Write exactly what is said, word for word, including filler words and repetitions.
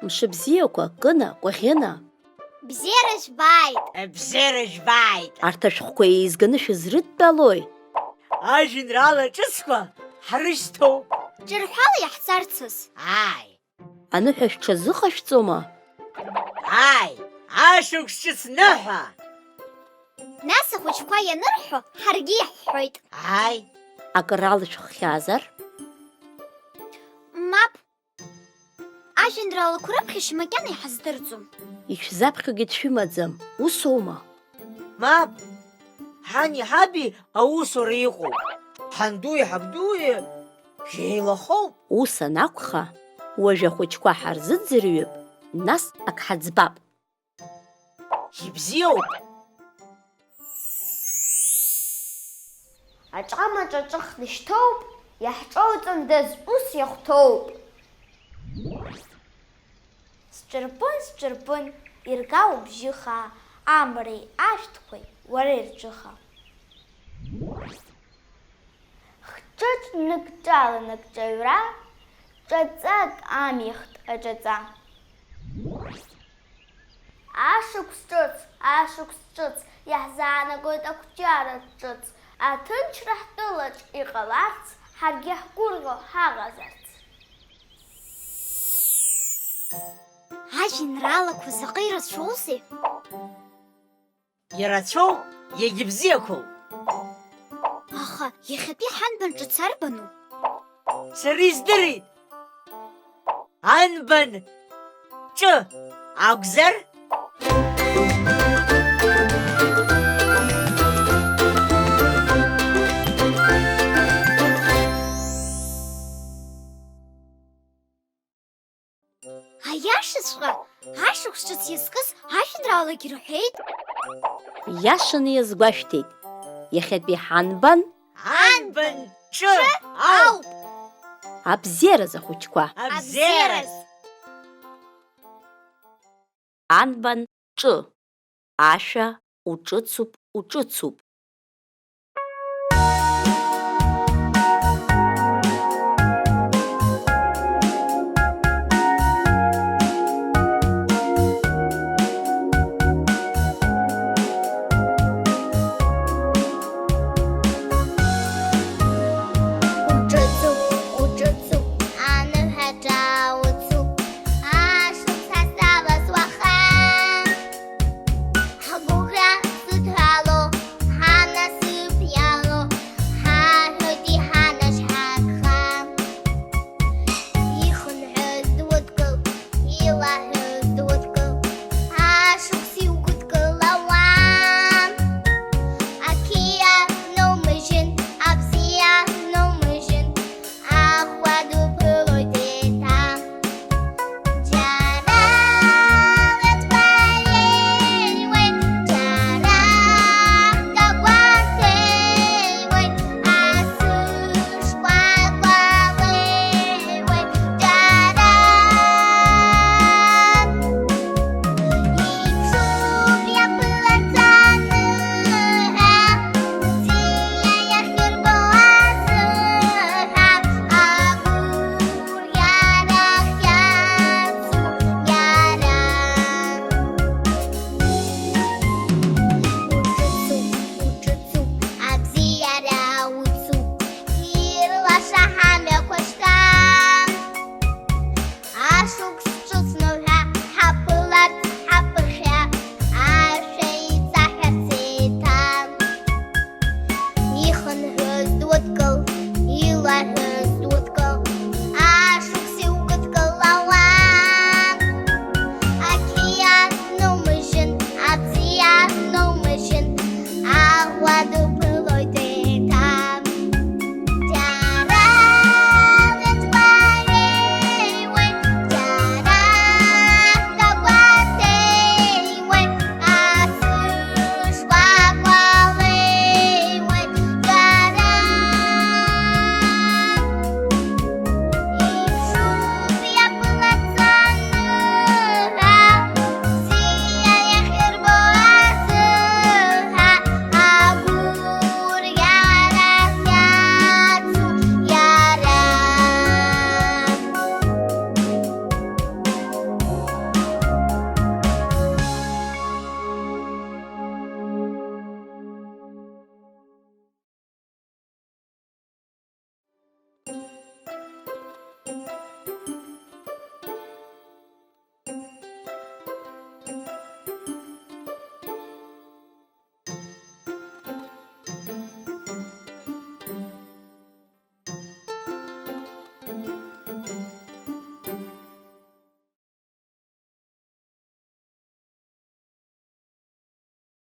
Мшыбзиақәа, Кына, Кәаӷьына! Бзиара жәбааит! Бзиара жәбааит! Арҭ ашәҟәқәа еизганы шәызрыдтәалои? Ажәеинраала ҿыцқәа ҳрышьҭоуп. Ҿырҳәала иаҳҵарцаз. Ааи. Аныҳәа шәҽазыҟашәҵома? Ааи, ашықәс ҿыц ныҳәа! Нас ахәыҷқәа ианырҳәо, ҳаргьы иаҳҳәоит. Ааи. Акыр алышәххьазар? Мап. Ажәеинраалақәа раԥхьашьа макьана иҳаздырӡом. Ишәзаԥхьогьы дшәымаӡам, усоума? Мап! Ҳани ҳаби аусура иҟоуп. Ҳандуи ҳабдуи еилахоуп. Ус анакәха, уажә ахәыҷқәа ҳарзыӡырҩып, нас ак ҳаӡбап. Ибзиоуп! Аҿамаҿ аҿыхны шьҭоуп, иаҳҿоуҵандаз ус иахәҭоуп. Сҿырпын, сҿырпын, ирга убжьы хаа, амреи ашәҭқәеи уара ирҿыха. Хҿыҿ ныкҿала ныкҿаҩра, ҿаҵак амихт аҿаҵа. Ашықәс ҿыц, ашықәс ҿыц, иаҳзаанагоит ақәҿиара ҿыц, аҭынчра ҳтәылаҿ иҟаларц, ҳаргьы ҳгәырӷьо ҳаҟазарц. Ажәеинраалақәа заҟа ирацәоузеи! Ирацәоуп, иагьыбзиақәоуп. Аха иахьатәи ҳанбан ҿыц арбану? Сара издырит. Анбан ҿы акәзар? Аиашаҵәҟьа, ашықәс ҿыц иазкыз ажәеинраалагьы рҳәеит. Иашаны иазгәашәҭеит. Иахьатәи ҳанбан? Анбан ҿы ауп! Абзиараз, ахәыҷқәа! Абзиараз! Анбан ҿы. Ашәа уҿыцуп, уҿыцуп.